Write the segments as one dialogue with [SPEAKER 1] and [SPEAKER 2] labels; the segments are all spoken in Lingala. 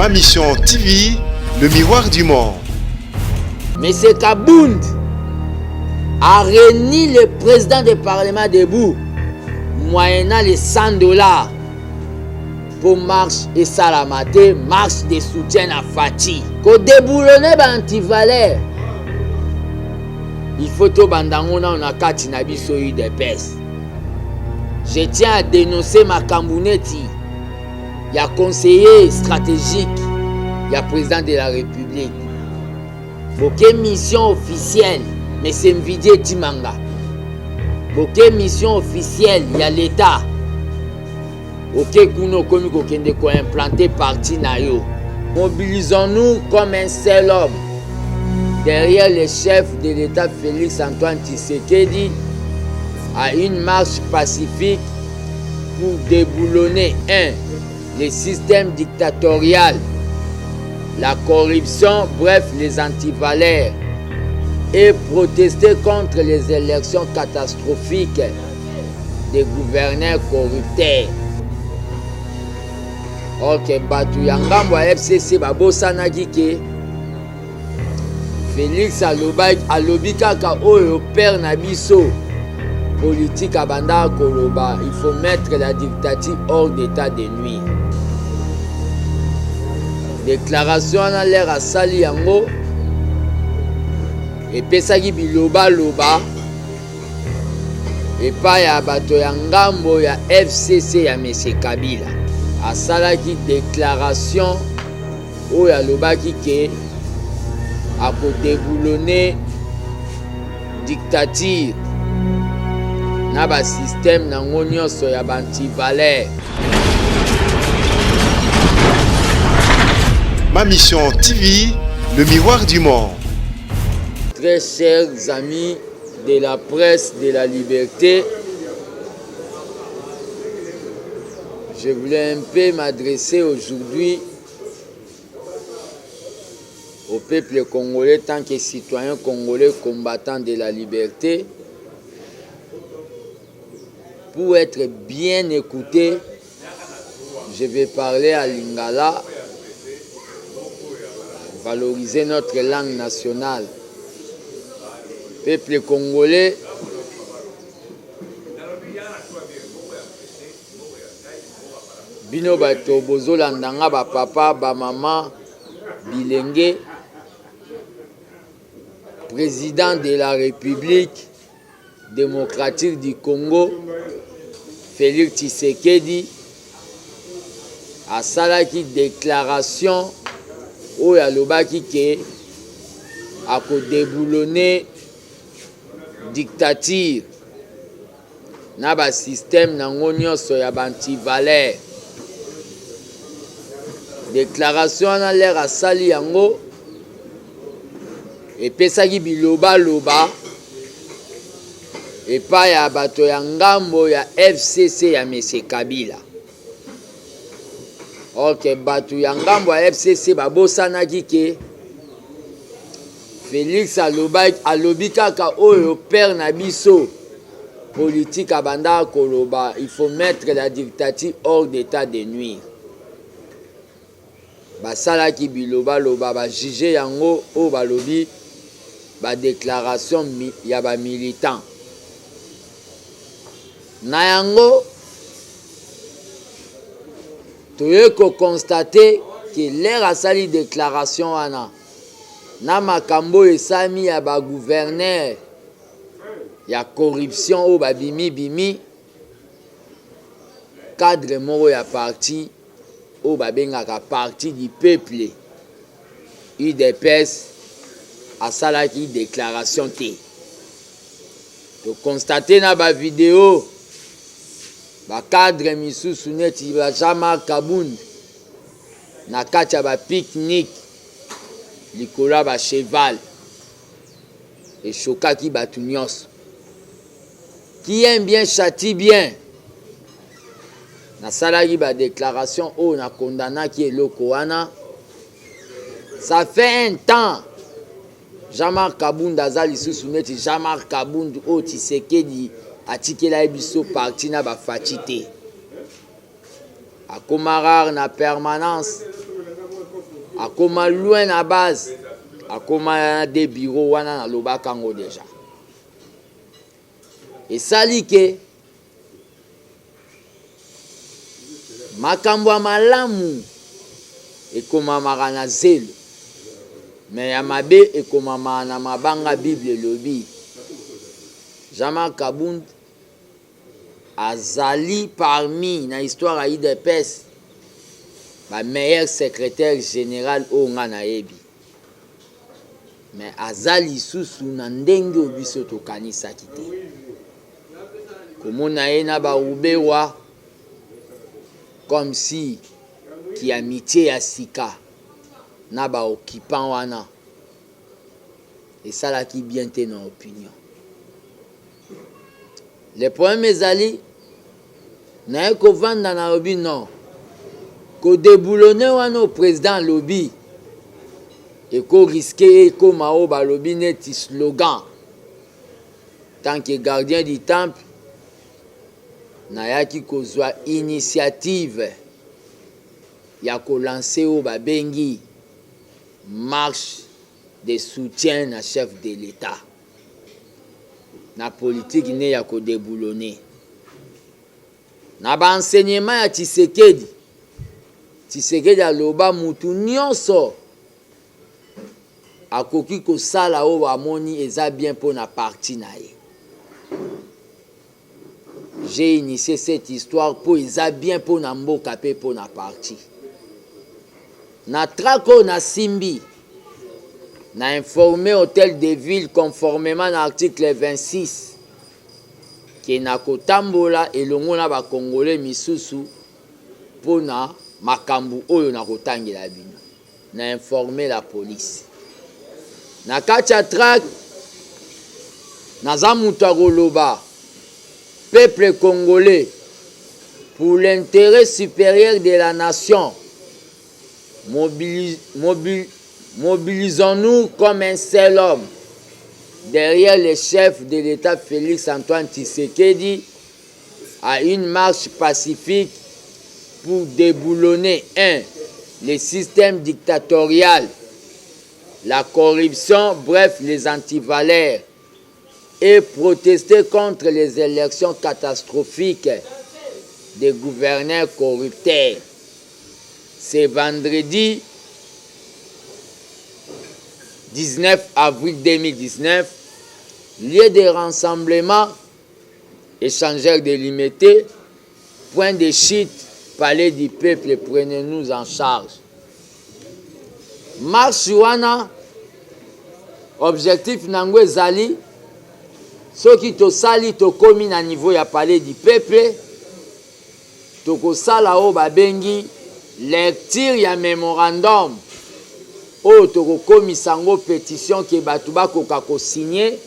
[SPEAKER 1] Ma Mission TV, le miroir du monde.
[SPEAKER 2] Monsieur Kabund a réuni le président du Parlement debout moyennant les 100 $ mpo marche esalama te, marche de soutien na Fatshi. Kodéboulonner baantivaleurs, il faut tobanda yango nano na kati na biso UDPS. Je tiens à dénoncer makambo neti ya conseiller stratégique ya président de la République. Boke mission officielle, monsieur Mvidie Timanga, boke mission officielle ya l'État, oke kuna, okomi kokende koimplanter parti na yo. Mobilisons-nous comme un seul homme derrière le chef de l'État Félix Antoine Tshisekedi à une marche pacifique pour déboulonner un le système dictatorial, la corruption, bref, les antivaleurs, et protester contre les élections catastrophiques des gouverneurs corrupteurs. Ok, bato ya ngambo ya FCC babosanaki ke Félix alobi kaka oyo père na biso politique abandaka koloba: il faut mettre la dictature hors d'état de nuire. Déclaration wana, lere asali yango, epesaki bilobaloba epai ya bato ya ngambo ya FCC ya monsieur Kabila. Asalaki déclaration oyo alobaki ke akodéboulonner dictature na basystème nango nyonso ya baantivaleurs.
[SPEAKER 1] Ma Mission TV, le miroir du monde.
[SPEAKER 2] Très chers amis de la presse de la liberté, je voulais un peu m'adresser aujourd'hui au peuple congolais, tant que citoyen congolais combattant de la liberté. Pour être bien écouté, je vais parler à lingala, valoriser notre langue nationale. Peuple congolais, bino bato bozolanda nga, bapapa, bamama, bilenge, président de la République démocratique du Congo Félix Tshisekedi asalaki déclaration oyo alobaki ke akodéboulonner dictature na basystème nango nyonso ya baantivaleurs. Déclaration wana, lere asali yango, epesaki bilobaloba epai ya bato ya ngambo ya FCC ya monsieur Kabila. Ok, bato ya ngambo ya FCC babosanaki ke Félix alobi kaka oyo père na biso politique abandaka koloba: il faut mettre la dictature hors d'état de nuire. Basalaki bilobaloba, bajuger yango oyo balobi badéclaration ya bamilitant na yango. Toye koconstater ke lere asali déclaration wana na makambo oyo esalami ya bagouverneur ya corruption oyo babimi-bimi, cadre moko ya parti oyo babengaka Parti du peuple, UDPS, asalaki déclaration te. Toconstater na bavideo bacadre misusu neti ba Jean-Marc Kabund na kati ya bapique-nique likolo ya bacheval. Eshokaki bato nyonso. Qui aime bien châtie bien. Nasalaki badéclaration oyo nakondanaki eloko wana. Ça fait un temps Jean-Marc Kabund aza lisusu neti Jean-Marc Kabund oyo Tshisekedi atikela ye biso parti na baFatshi te. Akoma rare na permanence. Akoma loin na base, akoma na de bureau wana nalobaka yango deja. Esali ke makambo ya malamu ekomamaka na zelo, mais ya mabe ekomamaka na mabanga. Bible elobi Jean-Marc Kabund azali parmi na histoire ya UDPS ba meilleur secrétaire général oyo nga nayebi, mais aza lisusu na ndenge oyo biso tokanisaki te. Komona ye na ba Ruberwa comme si ki amitié ya sika na ba occupants wana esalaki bien te na opinion. Le problème ezali naye kovanda nalobi non, kodeboulonner wana oyo président alobi eko risquer ekoma oyo balobi neti slogan. Tant que gardien du temple, nayaki kozwa initiative ya kolancer oyo babengi marche de soutien na chef de l'État na politique ne ya kodeboulonner. Na ba enseignement ya Tshisekedi, Tshisekedi aloba mutu nyonso akoki kosala oyo amoni eza bien mpona parti na ye. J'ai initié cette histoire mpo eza bien mpona mboka mpe mpona parti. Na trac oyo nasimbi, na informé hôtel de ville conformément na article 26 ke nakotambola elongo na bakongole misusu mpona makambo oyo nakotangela bino. Na informé la police. Na kati ya trac naza moto akoloba peuple congolais, pour l'intérêt supérieur de la nation, mobilisons-nous comme un seul homme derrière le chef de l'État Félix Antoine Tshisekedi à une marche pacifique pour déboulonner 1. Le système dictatorial, la corruption, bref, les antivaleurs, et protester contre les élections catastrophiques des gouverneurs corrupteurs. C'est vendredi 19 avril 2019, lieu de rassemblement, échangeur de Limete, point de chute, palais du peuple, prenez-nous en charge. Marche wana, objectif nango ezali soki tosali tokomi na niveau ya palais du peuple, tokosala oyo babengi lecture ya mémorandum oyo tokokomisa yango pétition ke bato bakoka kosigne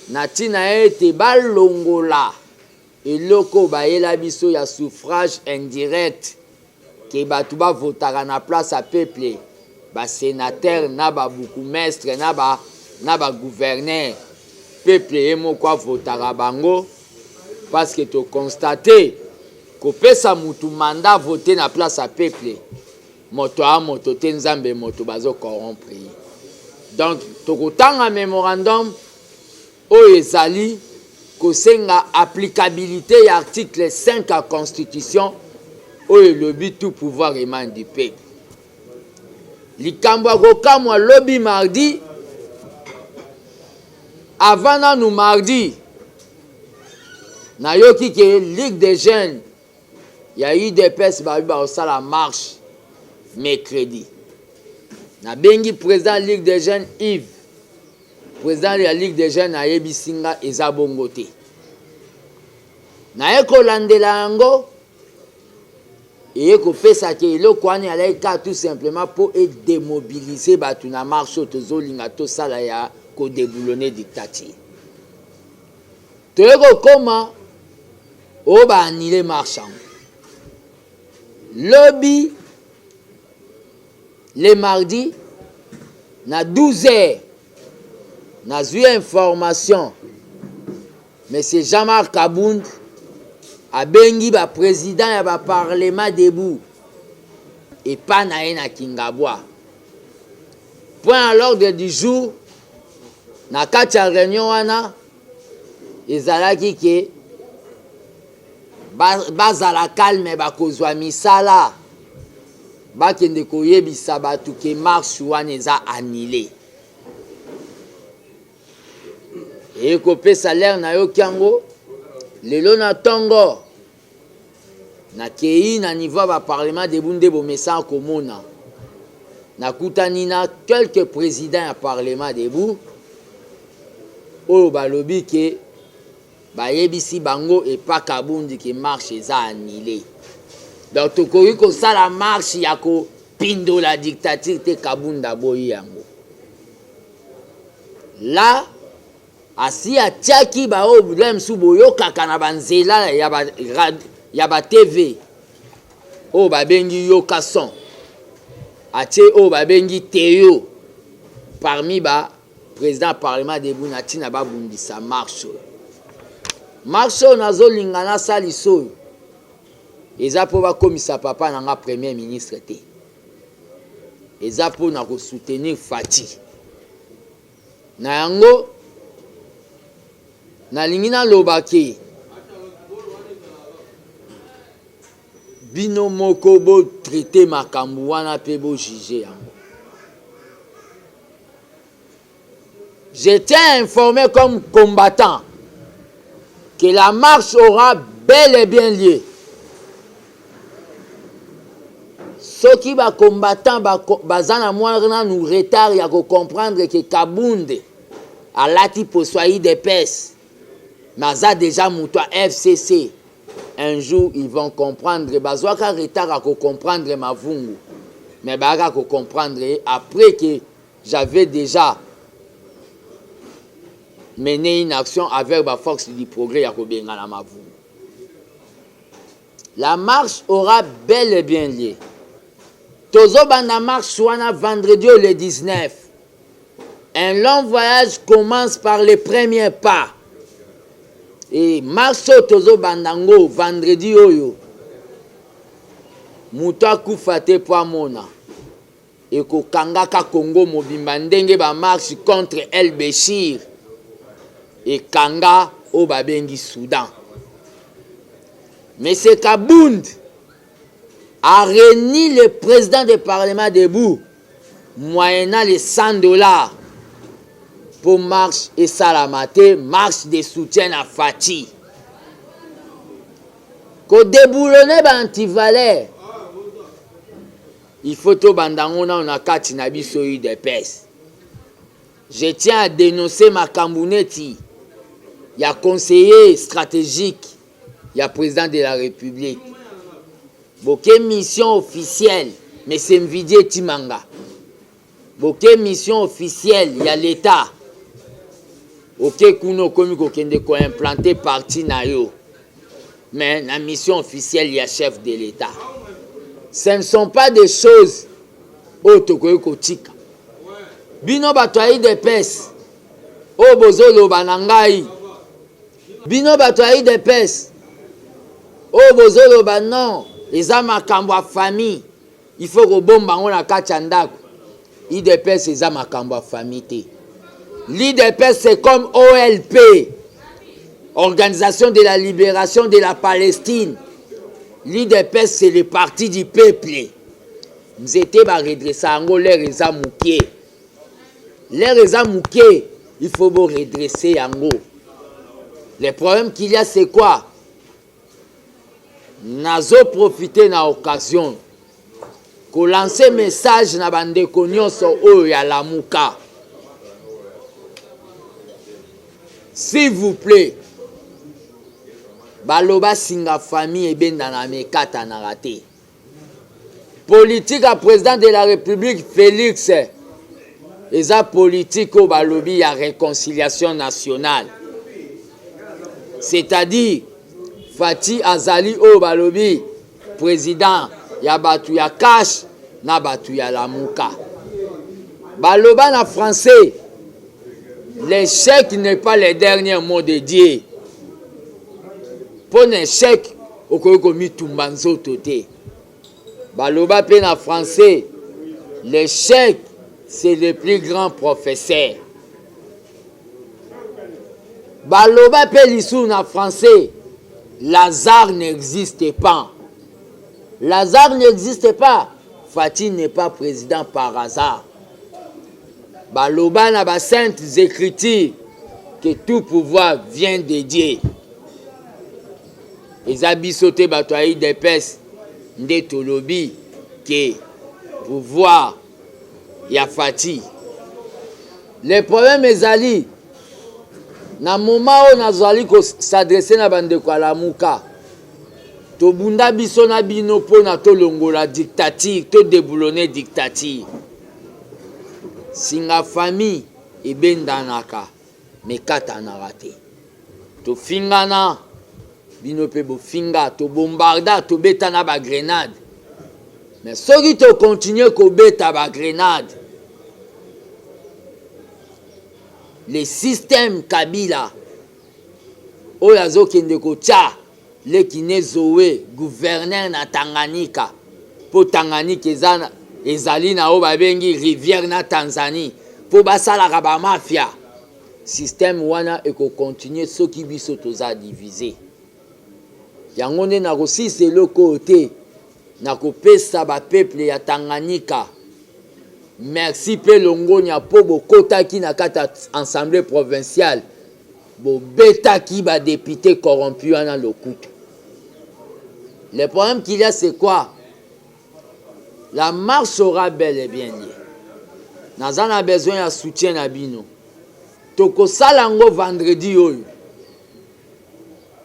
[SPEAKER 2] na ntina ete balongola eloko bayela biso ya suffrage indirect, ke bato bavotaka na place ya peuple, basénateur na babourgmestre na bagouverneur. Peuple ye moko avotaka bango, parce que toconstate kopesa mutu mandat vote na place ya peuple, moto aa moto te, Nzambe moto bazocorrompre ye. Donc tokotanga mémorandum oyo ezali kosenga applicabilité ya article 5 ya constitution oyo elobi tout pouvoir émane du peuple. Likambo ya kokamwa, lobi mardi, avant nanu mardi, nayoki ke Ligue des jeunes ya UDPS babi bakosala marche mercredi. Nabengi président Ligue des jeunes Yves, président ya Ligue des jeunes ayebisi nga eza bongo te. Naye kolandela yango, eye kopesaka eloko wana ezalaki kaka tout simplement mpo edémobiliser bato na marche oyo tozolinga tosala ya kodéboulonner dictature. Toye kokóma oyo baannuler marche yango lobi le mardi na 12 heures. Nazwi information, monsieur Jean-Marc Kabund abengi baprésident ya baparlement debout. epa na ye na Kingabwa. Point à l'ordre du jour na kati ya reunion wana ezalaki ke bazala calme, bakozwa misala, bakende koyebisa bato ke marche wana eza annulé. Ekopesa lere nayoki yango lelo na ntongo, nakei na niveau ya baparlement debout nde bomesana komona, nakutani na quelques présidents ya parlement debout oyo balobi ke bayebisi bango epa Kabundi ke marche eza annulé. Donc tokoki kosala marche ya kopindola dictature te, Kabund aboyi yango. La asi atiaki baoyo la mosusu boyokaka na banzela ya ba TV oyo babengi Yoka Son, atie oyo babengi Teo parmi ba président parlement debout na ntina babundisa marche oyo. Marche oyo nazolinga nasalisa oyo eza mpo bakomisa papa na nga premier ministre te, eza mpona kosoutenir Fatshi. Na yango nalingi naloba ke bino moko botraite makambo wana mpe bojuge yango. Je tiens à informer comme combattant que la marche aura bel et bien lieu. Soki ba combattant baza na mwa nanu retard ya kocomprendre ke Kabund alati poso ya UDPS, mais aza déjà moto ya FCC, un jour ils vont comprendre. Bazwaka retard ya kocomprendre Mavungu, mais bayaka kocomprendre après que j'avais déjà mené une action avec ba force du progrès ya kobengana Mavungu. La marche aura bel et bien lieu. Tozobanda marche wana vendredi le 19. Un long voyage commence par les premiers pas. Et marche oyo tozobanda ngo vendredi oyo, moto akufa te po amona ekokangaka Congo mobimba ndenge ba marche contre El Bechir ekanga oyo babengi Soudan. Monsieur Kabund a réuni le président du Parlement debout moyennant les 100 $ pour marche esalama te, marche de soutien na Fatshi. Kodéboulonner ba antivaleur, il faut tobanda yango nano na kati na biso UDPS. Je tiens à dénoncer makambo neti ya conseiller stratégique ya président de la République. Boke mission officielle, monsieur Mvidie Timanga, boke mission officielle ya l'État, oke kuna okomi kokende koimplanter parti na yo, mais na mission officielle ya chef de l'État. Ce ne sont pas des choses oyo tokoki kotika. Bino bato ya UDPS oyo bozoloba na ngai, bino bato ya UDPS oyo bozoloba non, eza makambo ya famille, il faut kobomba yango na kati ya ndako. UDPS eza makambo ya famille te. L'UDPS, c'est comme OLP, Organisation de la libération de la Palestine. L'UDPS, c'est le parti du peuple. Nzete baredressa yango l'heure eza moke, l'heure eza moke, il faut boredresser yango. Le problème qu'il y a, c'est quoi? Nazoprofite na occasion kolancer message na bandeko nyonso oyo ya Lamuka. S'il vous plaît, baloba singa famille ebendana mekatanaka te. Politique ya président de la République Félix eza politique oyo balobi ya réconciliation nationale, c'est-à-dire Fatshi azali oyo balobi président ya bato ya CACH na bato ya Lamuka. Baloba na français: "L'échec n'est pas le dernier mot de Dieu." Mpo na échec okoki komitumba nzoto te. Baloba mpe na français, l'échec c'est le plus grand professeur. Baloba mpe lisusu na français, Lazare n'existe pas. Lazare n'existe pas. Fatshi n'est pas président par hasard. Baloba na ba saintes écritures que tout pouvoir vient de Dieu. Eza biso te bato ya UDPS nde tolobi ke pouvoir ya Fatshi. Le problème ezali na moment oyo nazali ko s'adresser na bandeko ya Lamuka. Tobunda biso na bino mpona tolongola dictature, to deboulonner dictature. Singa famille ebendanaka mais ekatanaka te. Tofingana, bino mpe bofinga, tobombarda, tobeta na ba grenade. Mais soki to continuer kobeta ba grenade, le système Kabila oyo azokende kotia leki ne Zoe gouverneur na Tanganyika, mpo Tanganyika eza ezali na oyo babengi rivière na Tanzanie, mpo basalaka ba mafia. Système wana ekokontinue soki biso toza divise. Yango nde nakosilisa eloko oyo te, nakopesa ba peuple ya Tanganyika merci mpe longonya mpo bokotaki na kati ya assemblée provinciale, bobetaki ba député corrompu wana lokutu. Le problème qu'il y a, c'est quoi? La marche aura bel et bien lieu. Naza na besoin ya soutien na bino. Tokosala yango vendredi oyo.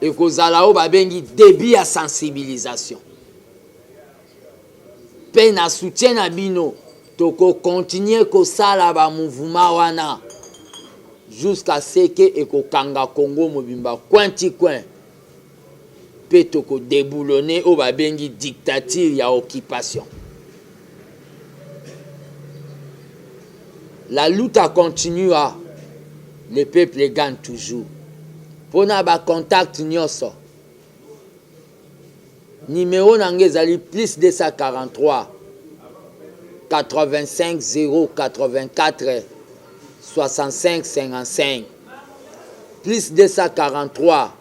[SPEAKER 2] Ekozala oyo babengi début ya sensibilisation. Mpe na soutien na bino tokokontinue kosala ba mouvement wana jusqu'à ce que ekokanga Congo mobimba coin ti coin, mpe tokodeboulonner oyo babengi dictature ya occupation. La lutte continue, le peuple gagne toujours. Mpona ba contact nyonso, numéro na ngai ezali plus 243 85 084 65 55, plus 243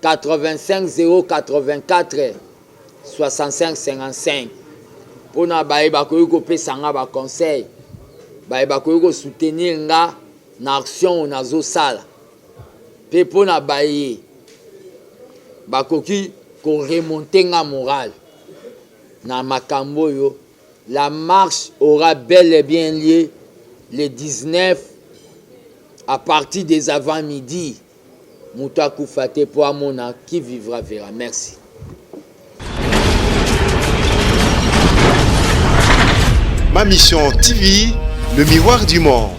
[SPEAKER 2] 85 084 65 55, mpona baye bakoki kopesa nga ba conseil, baye bakoki kosoutenir nga na action oyo nazosala, mpe mpona baye bakoki koremonter nga moral na makambo oyo. La marche aura bel et bien lieu le 19 à partir des avant-midi. Moto akufa te mpo amona, qui vivra verra. Merci.
[SPEAKER 1] Ma Mission TV, le miroir du monde.